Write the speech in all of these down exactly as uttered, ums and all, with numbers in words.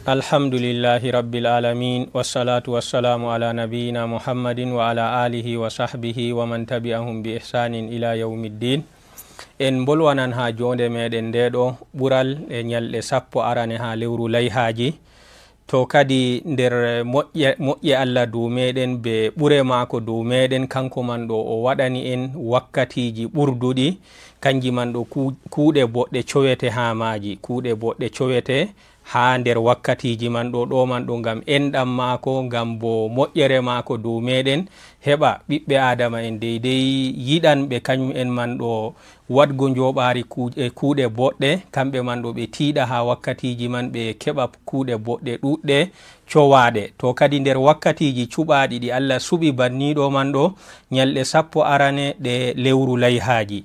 Alhamdulillahi Rabbil Alamin, wassalatu wassalamu ala nabiyyina Muhammadin wa ala alihi wa sahbihi wa man tabi'ahum bi ihsanin ila yawmiddin. En mbolwanan haa joonde meɗen nde ɗo ɓural e nyalɗe sappo arane haa lewru layhaaji. To kadi nder moƴƴe, moƴƴe Allah dow meɗen, be ɓure maako dow meɗen, kanko man ɗo o waɗani en wakkatiiji ɓurduɗi, kanji man ɗo ku-, kuuɗe boɗɗe cowete haa maaji, kuuɗe boɗɗe cowete haa nder wakkatiiji man ɗo, ɗo man ɗo ngam enɗam maako, ngam bo moƴƴere maako dow meɗen, heɓa ɓiɓɓe Aadama en deydey yiɗanɓe kañum en man ɗo waɗgo njooɓaari kuu-, e kuuɗe boɗɗe, kamɓe man ɗo ɓe tiiɗa haa wakkatiiji man, ɓe keɓa kuuɗe boɗɗe ɗuuɗɗe cowaaɗe. To kadi nder wakkatiiji cuɓaaɗi ɗi Allah suɓi banniiɗo man ɗo, nyalɗe sappo arane ɗe lewru layhaaji.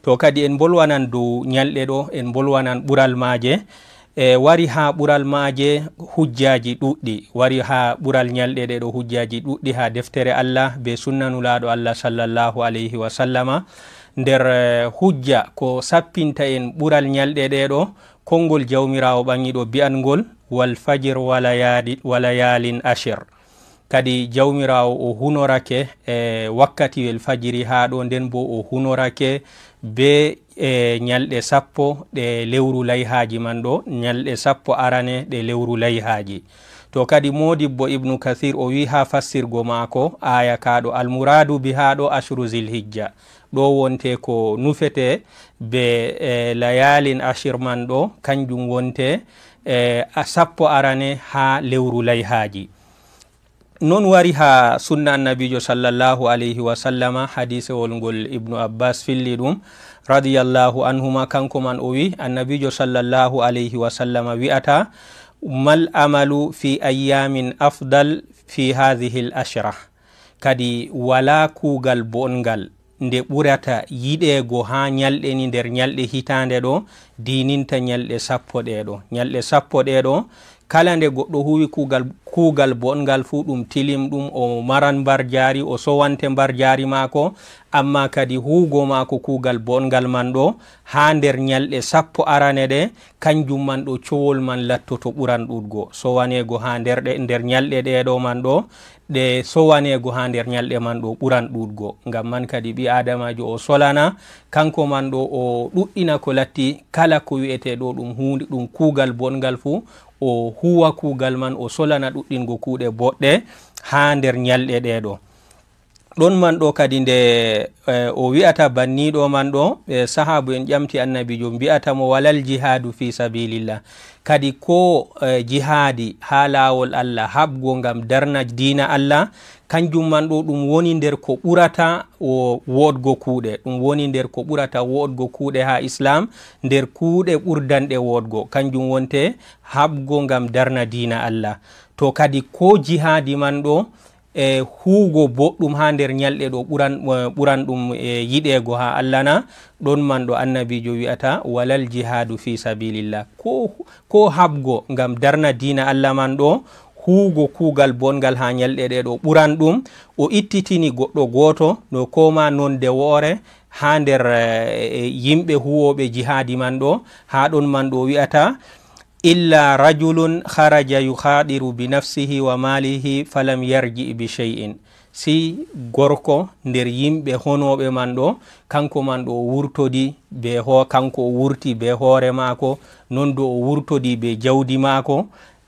To kadi en mbolwanan dow nyalɗe ɗo, en mbolwanan ɓural maaje. E wari haa ɓural maaje hujjaaji ɗuuɗɗi, wari haa ɓural nyalɗe ɗe ɗo hujjaaji ɗuuɗɗi haa deftere Allah be sunna Nulaaɗo Allah sallallahu alayhi wa sallama. Nder, eh, hujja ko sappinta en ɓural nyalɗe ɗe ɗo, konngol Jawmiraawo ɓaŋiiɗo bi'angol, "Wal fajr wa layaali-, wa layaalin ashir." Kadi Jawmiraawo o hunorake, e wakkatiwel fajiri haa ɗo, nden bo o hunorake be, e nyalɗe sappo ɗe lewru layhaaji man ɗo, nyalɗe sappo arane ɗe lewru layhaaji. To kadi moodibbo Ibnu Kathir o wi haa fassirgo maako aaya kaa ɗo, "Almuraadu bi haa ɗo ashru Zilhijja." Ɗo wonte ko nufete be, e, layaalin ashir man ɗo, kanjum wonte, e, a sappo arane haa lewru layhaaji. Non wari haa sunna Annabiijo sallallahu alayhi wa sallama, hadiisewol ngol Ibnu Abbas filli ɗum, radiyallahu anhuma, kanko man o wi, Annabiijo sallallahu alayhi wa sallama wi'ata, "Mal amalu fi ayyamin afdal fi hadhihi al ashra." Kadi walaa kuugal bongal nde ɓurata yiɗeego haa nyalɗe ni nder nyalɗe hitaande ɗo, diininta nyalɗe sappo ɗe ɗo. Nyalɗe sappo ɗe ɗo, kala nde goɗɗo huwi kuugal, kuugal bongal fuu, ɗum tilim ɗum, o maran mbarjaari, o sowante mbarjaari maako, ammaa kadi huugo maako kuugal bongal man ɗo, haa nder nyalɗe sappo arane ɗe, kanjum man ɗo cowol man lattoto ɓuran ɗuuɗgo. Sowaneego haa nder ɗe, nder nyalɗe ɗe ɗo man ɗo, ɗe sowaneego haa nder nyalɗe man ɗo ɓuran ɗuuɗgo. Ngam man kadi ɓii aadamaajo o solana, kanko man ɗo o ɗuɗɗina ko latti kala ko wi'ete ɗo ɗum huunde, ɗum kuugal bongal fuu, o huwa kuugal man, o solana ɗuɗɗingo kuuɗe boɗɗe haa nder nyalɗe ɗe ɗo. Ɗon man ɗo kadi nde, eh, o wi'ata banniiɗo man ɗo, eh, sahaabu en ƴamti Annabiijo, mbi'ata mo, "Walal jihaadu fi sabilillah." Kadi ko, eh, jihaadi haa laawol Allah, haɓgo ngam darna diina Allah, kanjum man ɗo ɗum woni nder ko ɓurata o woɗgo kuuɗe. Ɗum woni nder ko ɓurata woɗgo kuuɗe haa Islaam, nder kuuɗe ɓurdanɗe woɗgo. Kanjum wonte haɓgo ngam darna diina Allah. To kadi ko jihaadi man ɗo, e huugo boɗɗum haa nder nyalɗe ɗo ɓuran, ɓuran ɗum, e, yiɗeego haa Allah na? Ɗon man ɗo Annabiijo wi'ata, "Walal jihaadu fi sabilillah." Ko, ko haɓgo ngam darna diina Allah man ɗo, huugo kuugal bongal haa nyalɗe ɗe ɗo ɓuran ɗum. O ittitini goɗɗo gooto, no koma nonde woore haa nder, e, e, yimɓe huwooɓe jihaadi man ɗo, haa ɗon man ɗo wi'ata, "Illa rajulun kharaja yukhadiru bi nafsihi wa malihi falam yarji bi shay'in." Si gorko nder yimɓe honooɓe man ɗo, kanko man ɗo o wurtodi be ho-, kanko o wurti be hoore maako, non do o wurtodi be jawdi maako,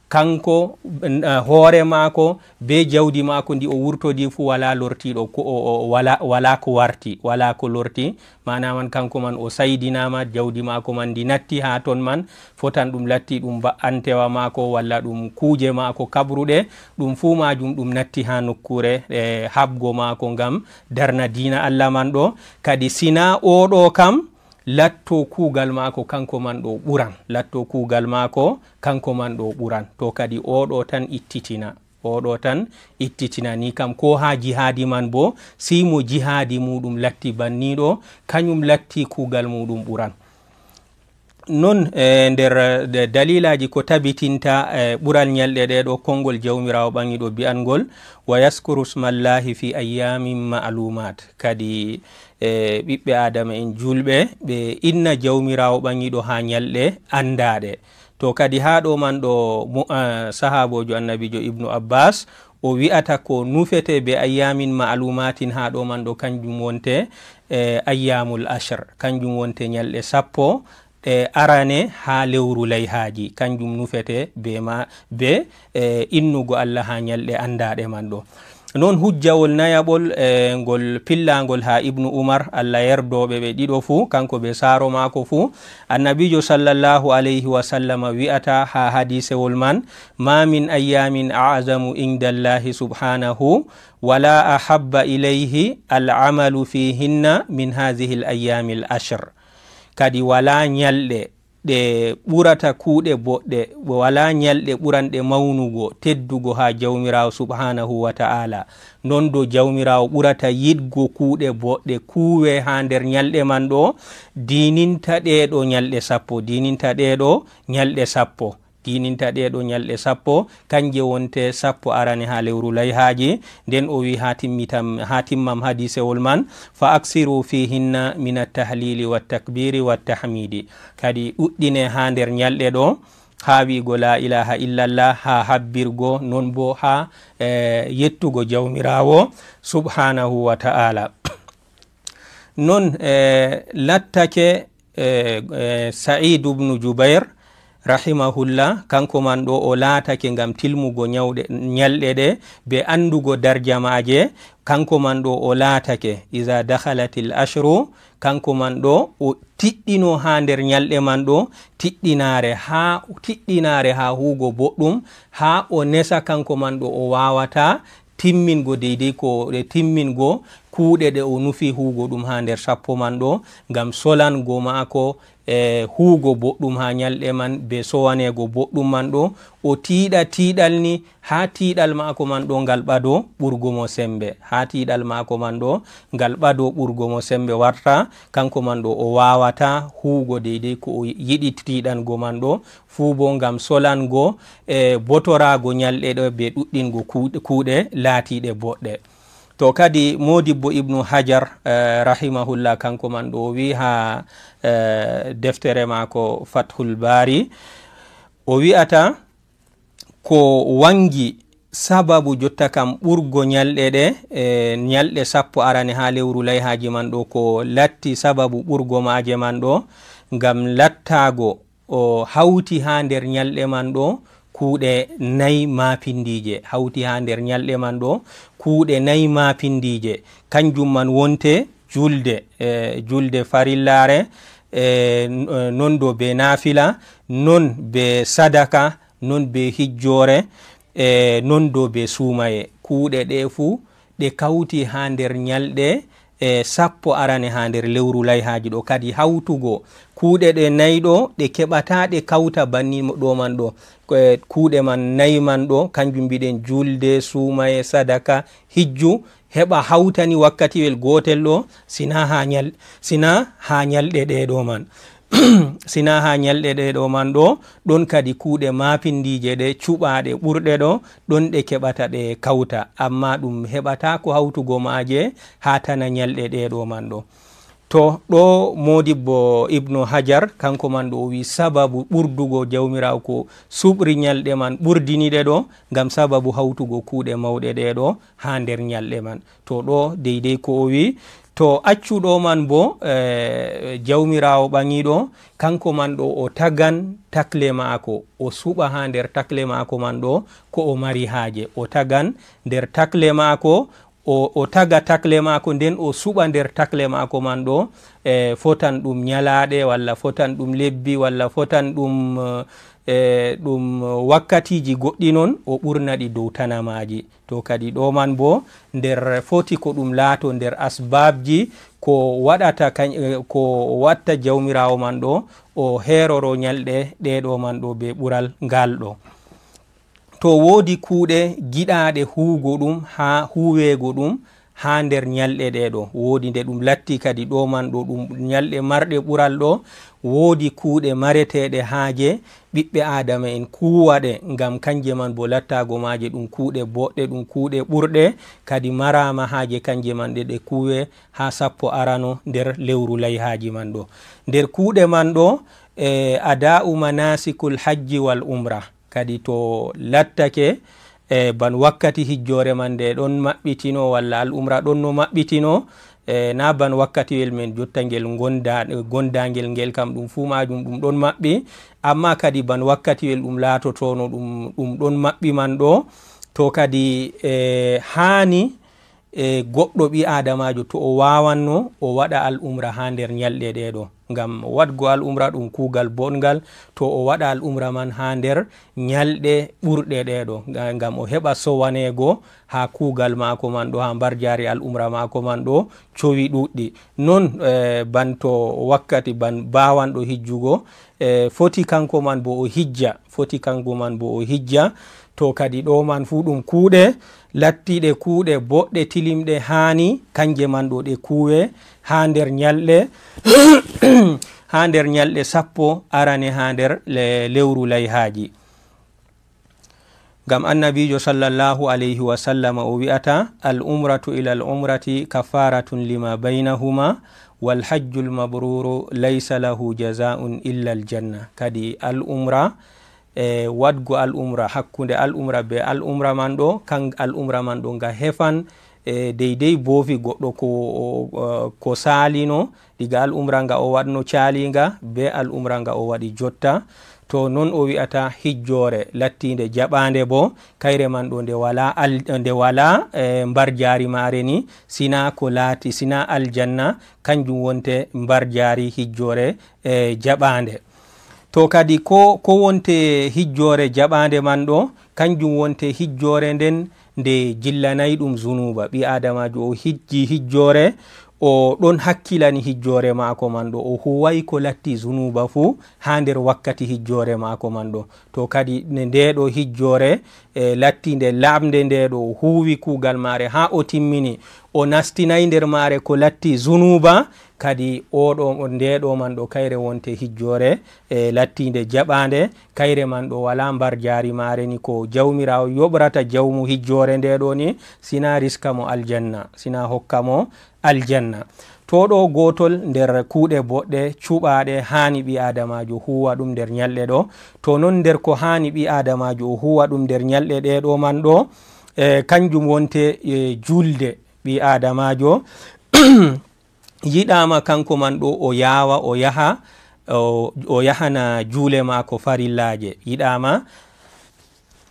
kanko, eh, hoore maako be jawdi maako ndi o wurtodi fuu, walaa lortiiɗo, ko o, o, walaa, walaa ko warti, walaa ko lorti. Maana man, kanko man o saydinaama, jawdi maako man ndi natti haa ton man, fotan ɗum latti ɗum ba'antewa maako walla ɗum kuuje maako kaɓruɗe, ɗum fuu maajum ɗum natti haa nokkuure, e, haɓgo maako ngam darna diina Allah man ɗo. Kadi sinaa oo ɗo kam, latto kuugal maako kanko man ɗo ɓuran, latto kuugal maako kanko man ɗo ɓuran. To kadi oo ɗo tan ittitina. Oo ɗo tan ittitinani kam, ko haa jihaadi man boo, sey mo jihaadi muuɗum latti banniiɗo, kanyum latti kuugal muuɗum ɓuran. Non, e nder, e, daliilaaji ko tabitinta, e, ɓural nyalɗe ɗee ɗo, konngol Jawmiraawo ɓaŋiiɗo bi'angol, "Wa yaskuru smallahi fi ayyamin ma'lumat." Kadi, e, ɓiɓɓe Aadama en juulɓe, ɓe inna Jawmiraawo ɓaŋiiɗo haa nyalɗe anndaaɗe. To kadi haa ɗo man ɗo mo-, ah, sahaaboojo annabiijo Ibnu Abbas, o wi'ata ko nufete be ayyaamin ma'luumaatin haa ɗo man ɗo kanjum wonte, eh, ayyaamul ashr, kanjum wonte nyalɗe sappo ɗe arane haa lewru layhaaji, kanjum nufete be ma-, be, eh, innugo Allah haa nyalɗe anndaaɗe man ɗo. Non hujjawol nayaɓol, eh, ngol pillaangol haa Ibnu Umar, Allah yerdooɓe ɓe ɗiɗo fuu, kanko be saaro maako fuu. Annabiijo sallallahu alayhi wa sallama wi'ata haa hadiisewol man, "Ma min ayyaamin a'zamu indallahi subhaanahu, wala ahabba ilayhi al'amalu fiihinna min haazihil ayyaamil ashr." Kadi walaa nyalɗe ɗe ɓurata kuuɗe boɗɗe, walaa nyalɗe ɓuranɗe mawnugo, teddugo haa Jawmiraawo subhaanahu wa ta'ala. Non do Jawmiraawo ɓurata yiɗgo kuuɗe boɗɗe kuuwe haa nder nyalɗe man ɗo, diininta ɗee ɗo nyalɗe sappo, diininta ɗee ɗo nyalɗe sappo, diininta ɗee ɗo nyalɗe sappo, kanje wonte sappo arane haa lewru layhaaji. Nden o wi haa timmitam-, haa timmam hadiisewol man, "Fa aksiru fiihinna min at-tahliili wat-takbiiri wat-tahmiidi." Kadi ɗuɗɗine haa nder nyalɗe ɗo, haa wi'go laa ilaaha illallah, haa habbirgo, non bo haa, eh, yettugo Jawmiraawo subhaanahu wa ta'ala. Non, eh, lattake, eh, eh, Sa'iid ibnu Jubayr rahimahullah, kanko man ɗo o laatake ngam tilmugo nyawɗe, nyalɗe ɗe, be anndugo darja maaje, kanko man ɗo o laatake, "Iza dakhalatil ashru," kanko man ɗo o tiɗɗino haa nder nyalɗe man ɗo, tiɗɗinaare haa, tiɗɗinaare haa huugo boɗɗum, haa o nesa kanko man ɗo o waawata timmingo deydey ko, e timmingo kuuɗe ɗe o nufi huugo ɗum haa nder sappo man ɗo, ngam solango maako, e huugo boɗɗum haa nyalɗe man, be sowaneego boɗɗum man ɗo, o tiiɗa tiiɗal ni, haa tiiɗal maako man ɗo ngal ɓado ɓurgo mo sembe, haa tiiɗal maako man ɗo ngal ɓado ɓurgo mo sembe warta, kanko man ɗo o waawata huugo deydey ko o yiɗi tiiɗango man ɗo, fuu bo ngam solango, e botoraago nyalɗe ɗe be ɗuɗɗingo kuuɗe, kuuɗe laatiiɗe boɗɗe. To kadi Moodibbo Ibnu Hajar, eh, rahimahullah, kanko man ɗo o wi haa, eh, deftere maako Fathul Baari, o wi'ata ko wangi sababu jotta kam ɓurgo nyalɗe ɗe, eh, nyalɗe sappo arane haa lewru layhaaji man ɗo, ko latti sababu ɓurgo maaje man ɗo, ngam lattaago o hawti haa nder nyalɗe man ɗo kuuɗe nayi maapindiije, hawti haa nder nyalɗe man ɗo kuuɗe nayi maapindiije, kanjum man wonte julde, eh, julde farillaare, eh, n-, eh, non do be naafila, non be sadaka, non be hijjoore, eh, non do be suumaye. Kuuɗe ɗe fuu ɗe kawti haa nder nyalɗe, e sappo arane haa nder lewru layhaaji ɗo. Kadi hawtugo kuuɗe ɗe nayi ɗo, ɗe keɓataa ɗe kawta banni mo-, ɗo man ɗo. Ko e kuuɗe man nayi man ɗo, kanjum mbiɗen julde, suumaye, sadaka, hijju, heɓa hawtani wakkatiwel gootel ɗo, sinaa haa nyal-, sinaa haa nyalɗe ɗe ɗo man. Sinaa haa nyalɗe ɗe ɗo man ɗo, ɗon kadi kuuɗe maapindiije ɗe cuɓaaɗe ɓurɗe ɗo, ɗon ɗe keɓata ɗe kawta, ammaa ɗum heɓataako hawtugo maaje haa tana nyalɗe ɗe ɗo man ɗo. To ɗo Moodibbo Ibnu Hajar, kanko man ɗo o wi sababu ɓurdugo Jawmiraawo ko suɓri nyalɗe man ɓurdini ɗe ɗo, ngam sababu hawtugo kuuɗe mawɗe ɗe ɗo haa nder nyalɗe man. To ɗo deydey ko o wi, to accu ɗo man bo, eh, Jawmiraawo ɓaŋiiɗo, kanko man ɗo o tagan takle maako, o suɓa haa nder takle maako man ɗo ko o mari haaje. O tagan nder takle maako, o, o taga takle maako, nden o suɓa nder takle maako man ɗo, eh, fotan ɗum nyalaaɗe, walla fotan ɗum lebbi, walla fotan ɗum, eh, ɗum wakkatiiji goɗɗi non, o ɓurna ɗi dow tanamaaji. To kadi ɗo man bo nder foti ko ɗum laato nder asbaabji ko waɗata kañ-, eh, ko watta Jawmiraawo man ɗo, o heeroro nyalɗe ɗe ɗo man ɗo be ɓural ngal ɗo. To woodi kuuɗe giɗaaɗe huugo ɗum haa huuweego ɗum haa nder nyalɗe ɗe ɗo. Woodi nde ɗum latti kadi ɗo man ɗo ɗum nyalɗe marɗe ɓural ɗo. Woodi kuuɗe mareteeɗe haaje ɓiɓɓe Aadama'en kuuwa ɗe, ngam kanje man bo lattaago maaje ɗum kuuɗe boɗɗe, ɗum kuuɗe ɓurɗe, kadi maraama haaje kanje man ɗe ɗe kuuwe haa sappo arano nder lewru layhaaji man ɗo. Nder kuuɗe man ɗo, e ada'u manasikul hajji wal umra. Kadi to lattake e ban wakkati hijjoore man nde ɗon maɓɓitino walla al umra ɗon no maɓɓitino, e na ban wakkatiwel men jotta ngel gonda-, gondangel ngel kam ɗum fuu majum ɗum ɗon maɓɓi, amma kadi ban wakkatiwel ɗum laatotono ɗum, ɗum ɗon maɓɓi man ɗo, to kadi e haani e goɗɗo ɓi aadamaajo to o waawanno o waɗa al umra haa nder ñalɗe ɗee ɗo. Ngam waɗgo al umra ɗum kuugal boɗngal, to o waɗa al umra man haa nder ñalɗe ɓurɗe ɗee ɗo, nga-, ngam o heɓa sowaneego haa kuugal maako man ɗo, haa mbarjaari al umra maako man ɗo, cowi ɗuuɗɗi. Non, eh, ban to wakkati ban baawanɗo hijjugo, eh, foti kanko man bo o hijja, foti kanko man bo o hijja. To kadi ɗo man fuu ɗum kuuɗe lattiiɗe, kuuɗe boɗɗe, tilimɗe, haani kanje man ɗo ɗe kuuwe haa nder ñalɗe, haa nder ñalɗe sappo arane haa nder le-, lewru layhaaji. Ngam Annabiijo sallallahu alayhi wa sallama o wi'ata, "Al umratu ila al umrati kafaratun lima baynahuma, wal hajjul mabruru laysa lahu jazaa'un illa al janna." Kadi al umra, e waɗgo al umra hakkunde al umra be al umra man ɗo, kan al umra man ɗo nga hefan, e deydey boofi goɗɗo ko, o, o, ko saalino, diga al umra nga o waɗno caaliinga, be al umra nga o waɗi jotta. To non o wi'ata hijjoore lattiinde jaɓaande bo, kayre man ɗo nde walaa al-, nde walaa, e, mbarjaari maare ni, sina ko laati, sina aljanna, kanjum wonte mbarjaari hijjoore, e, jaɓaande. To kadi ko, ko wonte hijjoore jaɓaande man ɗo, kanjum wonte hijjoore nden nde jillanay ɗum zunuuba. Ɓii aadamaajo o hijji hijjoore, o ɗon hakkilani hijjoore maako man ɗo, o huway ko latti zunuuba fuu haa nder wakkati hijjoore maako man ɗo. To kadi ne nde ɗo hijjoore, e, latti nde laaɓnde nde ɗo, o huwi kuugal maare haa o timmini, o nastinay nder maare ko latti zunuuba, kadi o ɗo, nde ɗo man ɗo kayre wonte hijjoore, e, lattiinde jaɓaande, kayre man ɗo walaa mbarjaari maare ni ko Jawmiraawo yoɓrata jawmu hijjoore nde ɗo ni, sina riska mo aljanna, sina hokka mo aljanna. To ɗo gootol nder kuuɗe boɗɗe cuɓaaɗe haani ɓii aadamaajo huwa ɗum nder ñalɗe ɗo. To non nder ko haani ɓii aadamaajo o huwa ɗum nder ñalɗe ɗe ɗo man ɗo, e, kanjum wonte, e, julde ɓii aadamaajo yiɗaama kanko man ɗo o yaawa, o yaha, o, o yahana juule maako farillaaje. Yiɗaama,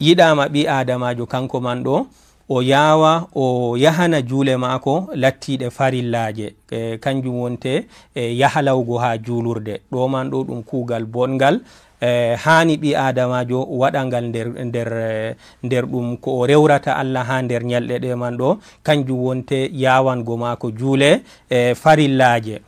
yiɗaama ɓii aadamaajo kanko man ɗo o yaawa, o yahana juule maako lattiiɗe farillaaje. E, kanjum wonte, e, yahalawgo haa juulurde. Ɗo man ɗo ɗum kuugal boɗngal. E, haani ɓii aadamaajo waɗa ngal nder, nder, e, nder ɗum ko o rewrata Allah haa nder ñalɗe ɗe man ɗo, kanjum wonte yaawango maako juule, e, farillaaje.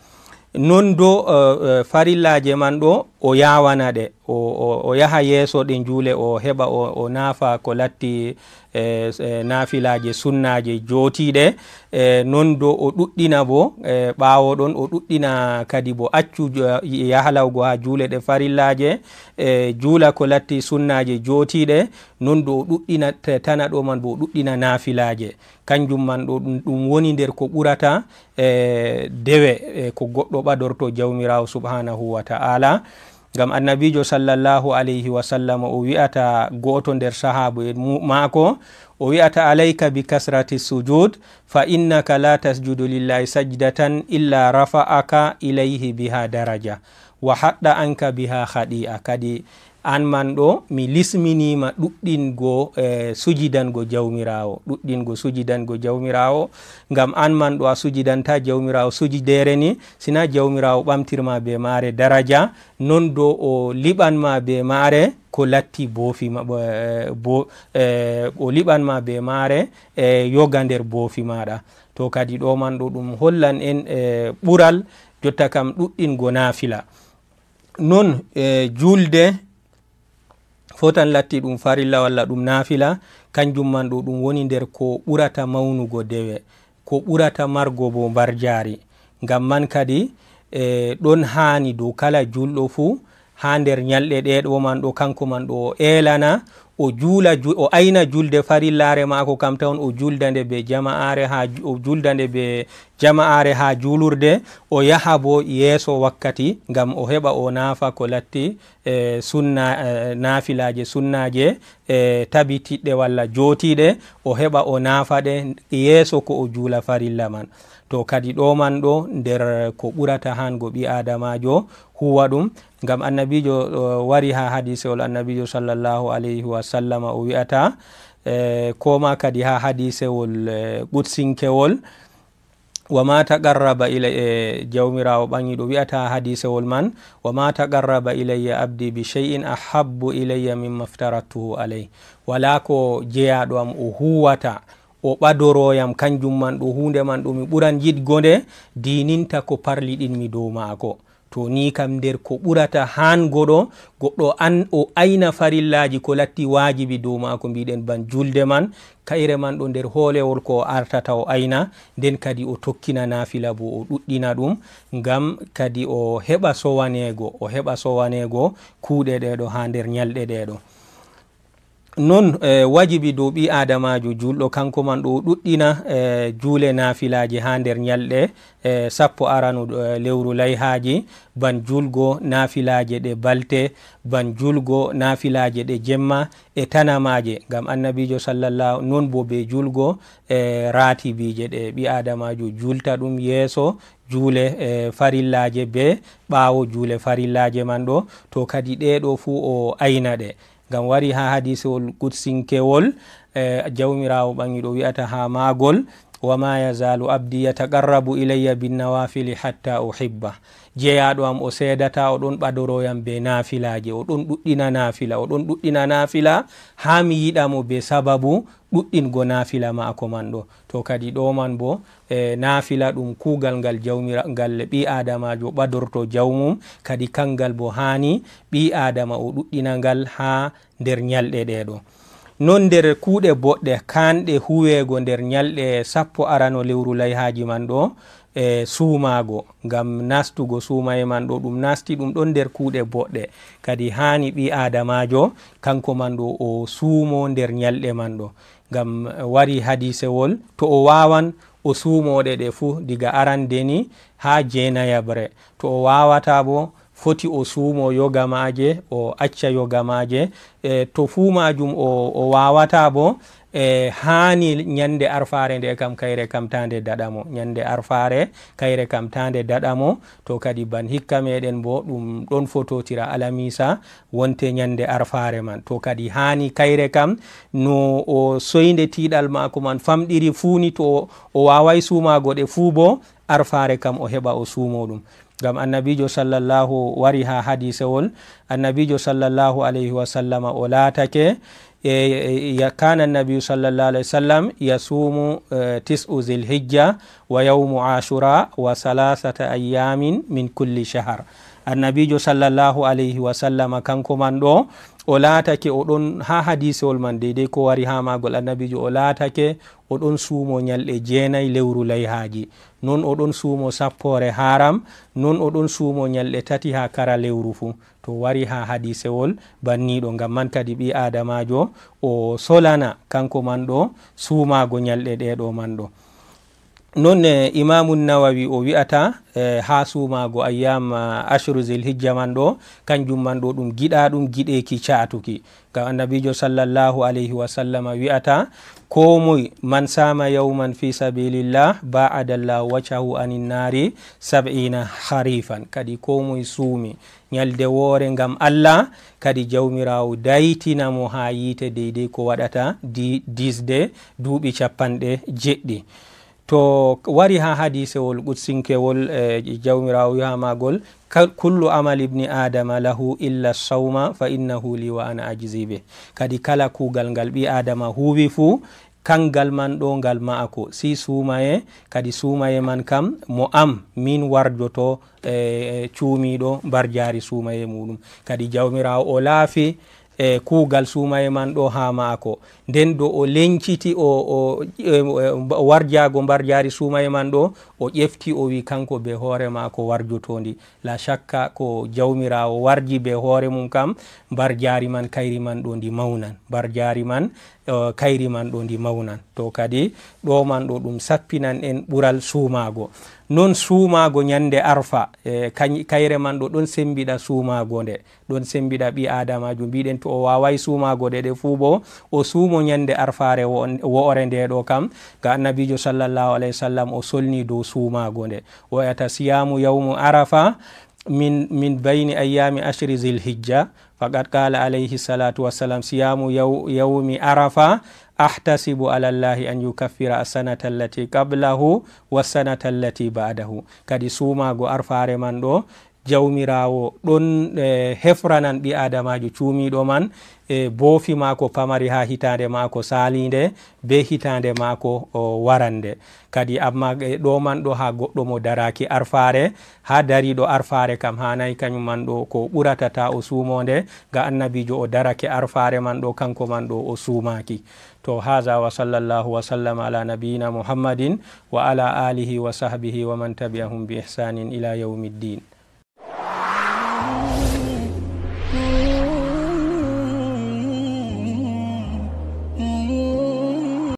Non do, e, e, farillaaje man ɗo, o yaawana ɗe, o, o, o yaha yeeso ɗe juule, o heɓa, o, o naafa ko latti, e, e, naafilaaje sunnaaje jootiiɗe, e, non do o ɗuɗɗina bo, e, ɓaawo ɗon o ɗuɗɗina kadi bo accu jo-, yahalawgo haa juule ɗe farillaaje, e, juula ko latti sunnaaje jootiiɗe, non do o ɗuɗɗina te-, tana ɗo man bo o ɗuɗɗina naafilaaje. Kanjum man ɗo ɗum, ɗum woni nder ko ɓurata, e, dewe, e, ko goɗɗo ɓadorto Jawmiraawo subhaanahu wa ta'ala. Ngam Annabiijo sallallahu alayhi wa sallam o wi'ata go'oto nder sahaabu'en mu-, maako, o wi'ata, "Alayka bi kasrati sujud, fa innaka la tasjudu lillahi sajdatan illa rafa'aka ilayhi biha daraja, wa hadda anka biha khadi'a." Kadi an man ɗo, mi lisminiima ɗuɗɗingo, e, sujidango Jawmiraawo, ɗuɗɗingo sujidango Jawmiraawo, ngam an man ɗo a sujidanta Jawmiraawo sujideere ni, sina Jawmiraawo ɓamtirma be maare daraja, non do o liɓan ma be maare ko latti boofi ma, bo, e, bo, e, o liɓan ma be maare, e, yoga nder boofi maaɗa. To kadi ɗo man ɗo ɗum hollan en, e, ɓural jotta kam ɗuɗɗingo naafila. Non, e, juulde fotan latti ɗum farilla walla ɗum naafila, kanjum man ɗo ɗum woni nder ko ɓurata mawnugo dewe, ko ɓurata margo bo mbarjaari. Ngam man kadi, e, ɗon haani dow kala juulɗo fuu, haa nder ñalɗe ɗe ɗo man ɗo, kanko man ɗo o eelana, o juula ju-, o ayna julde farillaare maako kam tawon, o julda nde be jama'aare haa ju-, o julda nde be jama'aare haa juulurde, o yaha bo yeeso wakkati ngam o heɓa o naafa ko latti, e, sunna, e, naafilaaje sunnaaje, e, tabitiɗɗe walla jootiiɗe, o heɓa o naafa ɗe yeeso ko o juula farilla man. To kadi ɗo man ɗo nder ko ɓurata hango ɓi aadamaajo huwa ɗum, ngam annabiijo, o, wari haa hadiisewol annabiijo sallallahu alayhi wa sallama o wi'ata, e, ko ma kadi haa hadiisewol, e, qutsinkewol, "Wa ma taqarraba ilay-, e, Jawmiraawo ɓaŋiiɗo wi'ata haa hadiisewol man, "Wa ma taqarraba ilayya abdi bi shay'in ahabbu ilayya mimma aftaradtuhu alayh." Walaa ko jeyaaɗo am o huwata, o ɓadoroyam, kanjum man ɗo huunde man ɗo mi ɓuran yiɗgo nde, diininta ko parliɗinmi dow maako. To ni kam nder ko ɓurata hango ɗo, goɗɗo an o ayna farillaaji ko latti waajibi dow maako, mbiɗen ban julde man, kayre man ɗo nder hoolewol ko o artata o ayna, nden kadi o tokkina naafila bo o ɗuɗɗina ɗum, ngam kadi o heɓa sowaneego, o heɓa sowaneego kuuɗe ɗee ɗo haa nder nyalɗe ɗee ɗo. Non, e, wajibi dow ɓii aadamaajo juulɗo, kanko man ɗo o ɗuɗɗina, e, juule naafilaaji haa nder nyalɗe, e, sappo arano, e, lewru layhaaji, ban julgo naafilaaje ɗe balte, ban julgo naafilaaje ɗe jemma e tanamaaje, ngam annabiijo sallallahu, non bo be julgo, e, raatibiije ɗe ɓii aadamaajo juulta ɗum yeeso juule, e, farillaaje be ɓaawo juule farillaaje man ɗo, to kadi ɗee ɗo fuu o ayna ɗe. Ngam wari haa hadiisewol qutsinkewol, e, Jawmiraawo ɓaŋiiɗo wi'ata haa maagol, "Wa ma yazaalu abdi yataqarrabu ilayya bin nawaafili hatta uhibba." Jeyaaɗo am o seedata, o ɗon ɓadoroyam be naafilaaje, o ɗon ɗuɗɗina naafila, o ɗon ɗuɗɗina naafila haa mi yiɗa mo be sababu ɗuɗɗingo naafila maako man ɗo. To kadi ɗo man bo, e, naafila ɗum kuugal ngal Jawmira-, ngal ɓii aadamaajo ɓadorto jawmum, kadi kangal bo haani ɓii aadama o ɗuɗɗina ngal haa nder nyalɗe ɗee ɗo. Non nder kuuɗe boɗɗe kaanɗe huweego nder nyalɗe sappo arano lewru layhaaji man ɗo, e, suumaago, ngam nastugo suumaye man ɗo, ɗum nasti ɗum ɗon nder kuuɗe boɗɗe. Kadi haani ɓii aadamaajo, kanko man ɗo o suumo nder nyalɗe man ɗo. Ngam wari hadiisewol, to o waawan, o suumo ɗe ɗe fuu, diga arande ni haa jeenayaɓre. To o waawataa bo, foti o suumo yoga maaje, o acca yoga maaje. E, to fuu maajum o, o waawataa bo, e, haani nyande arfaare nde kam, kayre kam taa nde daɗa mo. Nyande arfaare, kayre kam taa nde daɗa mo. To kadi ban hikka meɗen bo, ɗum ɗon fototira alamiisa, wonte nyande arfaare man. To kadi haani kayre kam, no o soynde tiiɗal maako man famɗiri fuu ni, to o, o waaway suumaago ɗe fuu bo, arfaare kam o heɓa o suumo ɗum. Ngam annabiijo sallallahu wari haa hadiisewol, annabiijo sallallahu alayhi wa sallama o laatake, e, e, ya-, kana annabiyu sallallahu alayhi wa sallam yasuumu, e, tis'u zilhijja wa yawmu ashura wa salasata ayyamin min kulli shahar. Annabiijo sallallahu alayhi wa sallama kanko man ɗo, o laatake o ɗon haa hadiisewol man, deydey ko wari haa maagol, annabiijo o laatake o ɗon suumo nyalɗe jeenay lewru layhaaji. Non o ɗon suumo sappoore haram, non o ɗon suumo nyalɗe tati haa kara lewru fuu. To wari haa hadiisewol banniiɗo, ngam man kadi ɓii aadamaajo o solana kanko man ɗo suumaago nyalɗe ɗee ɗo man ɗo. Non, e, Imaamu Nawawi o wi'ata, e, haa suumaago ayyam, a, ashru zilhijja man ɗo, kanjum man ɗo ɗum giɗaaɗum giɗeeki caatuki. Ngam annabiijo sallallahu alayhi wa sallama wi'ata, ko moy man sama yawman fi sabilillah ba'ada Allahu wajhahu anin nari sab'ina kharifan. Kadi ko moy suumi nyalde woore ngam Allah, kadi Jawmiraawo daytina mo haa yiite deydey ko waɗata di-, disde duuɓi cappanɗe jeɗɗi. To wari haa hadiisewol qutsinkewol, e, Jawmiraawo wi'a maagol, "Ka-, kullu amali ibni Adama lahu illa sawma fa innahu li wa ana ajzi bih." Kadi kala kuugal ngal ɓii Adama huuwi fuu, kangal man ɗo ngal ma'ako. Si suumaye, kadi suumaye man kam mo am, min warjoto, e, e, cuumiiɗo mbarjaari suumaye muuɗum. Kadi Jawmiraawo o laafi e kuugal suumaye man ɗo haa maako. Nden do o lenciti o, o, e, e, mba-, warjaago mbarjaari suumaye man ɗo, o ƴefti o wi kanko be hoore maako warjoto ndi. La shakka ko Jawmiraawo warji be hoore mum kam, mbarjaari man kayri man ɗo ndi mawnan. Mbarjaari man, eh, kayri man ɗo ndi mawnan. To kadi ɗo man ɗo ɗum sappinan en ɓural suumaago. Non suumaago nyande Arfa, eh, kany-, kayre man ɗo ɗon sembiɗa suumaago nde. Ɗon sembiɗa ɓii Aadamaajo. Mbiɗen to o waaway suumaago ɗe, ɗe fuu bo, o suumo nyande Arfaare wo-, wo'ore nde ɗo kam. Ga Annabiijo sallallahu alayhi wa sallam o solni dow suumaago nde. O wi'ata, "Siyaamu yawmu Arafa min, min bayni ayyaami ashri Zil Hijja." Faqad qaala alayhi salatu wassalam, "Siyaamu yaw-, yawmi Arafa ahtasibu ala Allahi an yukaffira as-sanata allati qablahu was-sanata allati ba'dahu." Kadi suumaago Arfaare man ɗo, Jawmiraawo ɗon, eh, hefranan ɓii Aadamaajo cuumiiɗo man, eh, boofi maako pamari haa hitaande maako saaliinde, be hitaande maako o warande. Kadi amma, eh, ɗo man ɗo haa goɗɗo mo daraaki Arfaare, haa dariiɗo Arfaare kam haanay kanyum man ɗo ko ɓurata ta o suumo nde, ga Annabiijo o darake Arfaare man ɗo, kanko man ɗo o suumaaki. To, haza wa sallallahu wa sallam ala nabiyina Muhammadin wa ala alihi wa sahbihi wa man tabi'ahum bi ihsanin ila yawmiddin.